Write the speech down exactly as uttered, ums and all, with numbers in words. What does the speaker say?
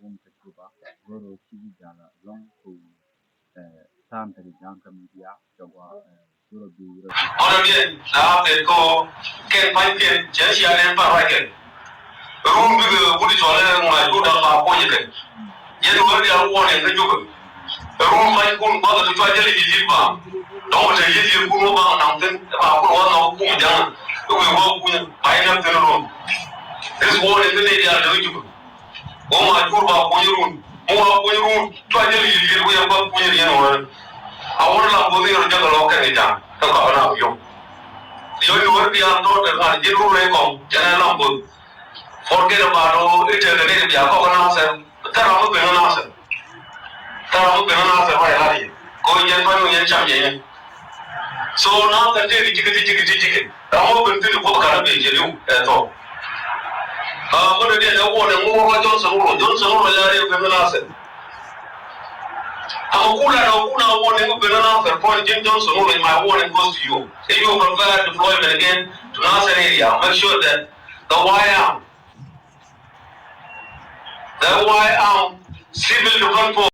rum kä Juba. Go̱r ɣöö ci ji̱ jal a lɔ̱ŋ kɛ ɣöö, eh, tha̱a̱ŋ te kɛ Ja̱a̱ŋ kä media cɛ gɔaa, eh, go̱r ɣöö bi rɔ. Ɣän ɔ diɛn la pɛt kɛ ɣöö kɛn pa̱nykiɛn cɛ cia nɛn pa̱n ruac kɛn. Run bikɛ wut cɔl ɛ ŋuac run da̱ŋ ba kuɔny kɛn. Yɛn wä diaal warning kä Jubɛ. Run pa̱nykun gua̱th ti cua jäl yiëth yiëth ba. Dɔ̱ŋ wä te yiëth yiëth kun wä ba naŋ thi̱n ɛ ba kun wä nhɔk kum Ja̱a̱ŋ. Ɛ wi̱i̱ wä kuny ba inäk thi̱n run. This warning kä nɛy diaal te kä Jubɛ. Wä ma jur ba kuny run. Wä ma kuny run. Cua jäl yiëth yiëth wä yɛ gua̱th kuny riɛn wä. A wä lam bo̱th yɛn run jäk lɔ kɛn kɛ Ja̱a̱ŋ. Kä kɔakä na biɔ̱ŋ. Yɔ ni wä diaal tɔ̱ te ŋa̱t ji̱n run rɛy kɔŋ. Cɛ nɛ lam bo̱th. Forget about ɔ i̱ tekɛ ni bia kɔk Nasir. Thɛr ram mi ben Nasir. Thɛr ram mi ben Nasir ruac lat i̱ ko yɛn pa̱ny wä yɛn cam jɛ yɛn. So Nasir tëë di ji̱ kɛ di ji̱ kɛ di ji̱ kɛ ram mi ben thi̱n i̱ kuoth ka̱n i̱ ben jɛ li̱w ɛ thɔɔk. Aa ŋut i̱ diɛn ɛ wuɔn ɛ ŋut wä Johnson Wuro. Johnson Wuro ya riɛk ben Nasir. Ama kula na kuna warning ben Nasir. Point ji̱n Johnson Wuro, my warning goes to you. If you prepare deployment again to Nasir area, make sure that the Y M The Y M Civil Defense Force.